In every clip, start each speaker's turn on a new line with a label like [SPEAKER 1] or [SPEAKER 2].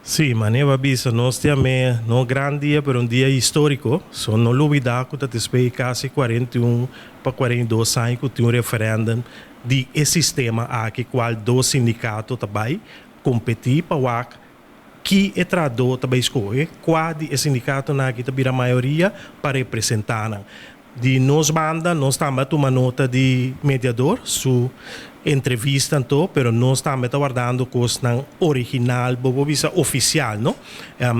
[SPEAKER 1] Sí, manera bo a bisa, nos tambe, no gran dia, pero un dia históriko. So no lubidá ku despues di kasi 41 pa 42 aña ku tin un referèndum di e sistema aki, kual dos sindikato tambe kompetí pa wak ki e trahadó tambe skohe, kua di e sindikatonan aki tambe a mayoria pa representá nan. Di nos banda, nos tambe a tuma nota di mediador su entrevista anto, pero nos tambe ta wardando kosnan original, bo por bisa ofisial, no?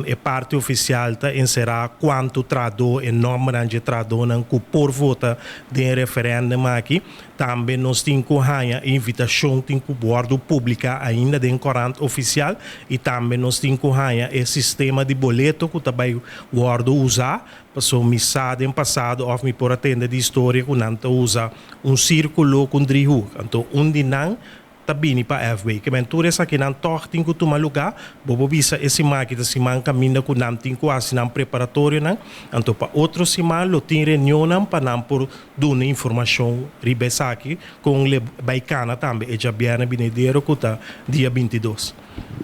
[SPEAKER 1] E parti ofisial ta enserá kuantu trahadó i nòmber di trahadónan ku por vota den referèndum aki. Tambe nos tin ku haña invitashon, tin ku wòrdu publiká ainda den korant ofisial i tambe nos tin ku haña e sistema di boleto ku tambe wòrdu usá. Pasó mi sa den pasado òf mi por a tende di historia ku nan ta usa un sírkulo ku un driehoek. Anto un di nan ta bini pa FB. Ke men tur esakinan tòg tin ku tuma lugá, bo por bisa e siman aki ta siman kaminda ku nan tin ku hasi nan preparatorionan. Anto pa otro siman lo tin reunionnan pa nan por duna informashon riba esaki kon lo bai kana tambe e djabièrnè binidero ku ta dia 22.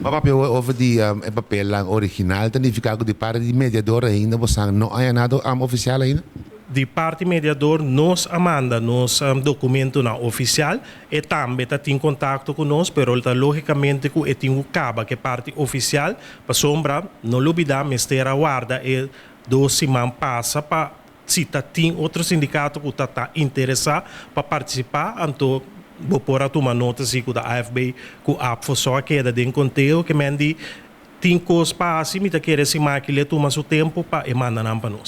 [SPEAKER 2] Ma papia over di e papel original, ta nifiká ku di parti di mediador ainda boso no a nada ofisial ainda?
[SPEAKER 1] Di parti mediador nos a manda nos dokumentonan ofisial i tambe ta tin kontakto ku nos, pero ta lógikamente ku e tin ku kaba ku parti ofisial, pasombra no lubidá, mester a warda e 2 siman pasa pa si ta tin otro sindikato ku ta interesá pa partisipá, anto bo por a tuma nota si ku ta AFB ku ABVO so a keda den konteo. Ke men di tin kos pa hasi, mi ta kere siman aki lo tuma su tempu pa e manda nan pa nos.